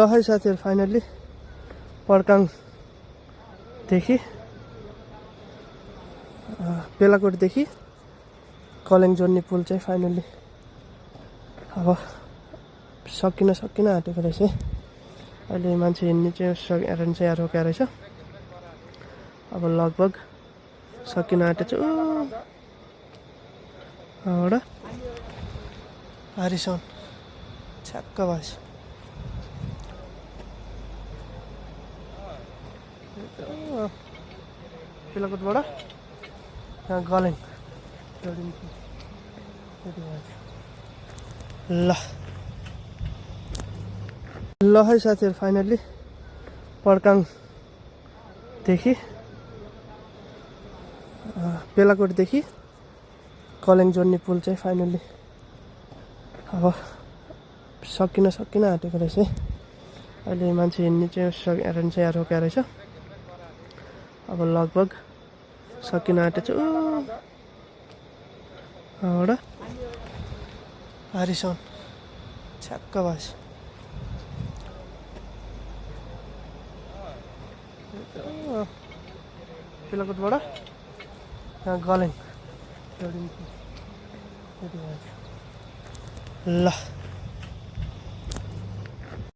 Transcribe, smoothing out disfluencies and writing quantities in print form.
ल है साथीहरु फाइनली पड्काङदेखि बेलाकोटदेखि कलेङ जोड्ने पुल चाहिँ फाइनली अब सकिन आँटेको रहेछ। अहिले मान्छे हिँड्ने चाहिँ एरन चाहिँ रोकेको रहेछ। अब लगभग सकिन आँटेछ। एउटा पारिसम्म छ्याक्क भएछ। बेलाकोटबाट यहाँ गलेङ ल है साथीहरु फाइनली पड्काङदेखि बेलाकोटदेखि कलेङ जोड्ने पुल चाहिँ फाइनली अब सकिन आँटेको रहेछ। अहिले मान्छे हिँड्ने चाहिँ एरन चाहिँ रोकेको रहेछ। अब लगभग सकिन आँटेछ। एउटा पारिसम्म छ्याक्क भएछ। बेलाकोटबाट यहाँ गलेङ ल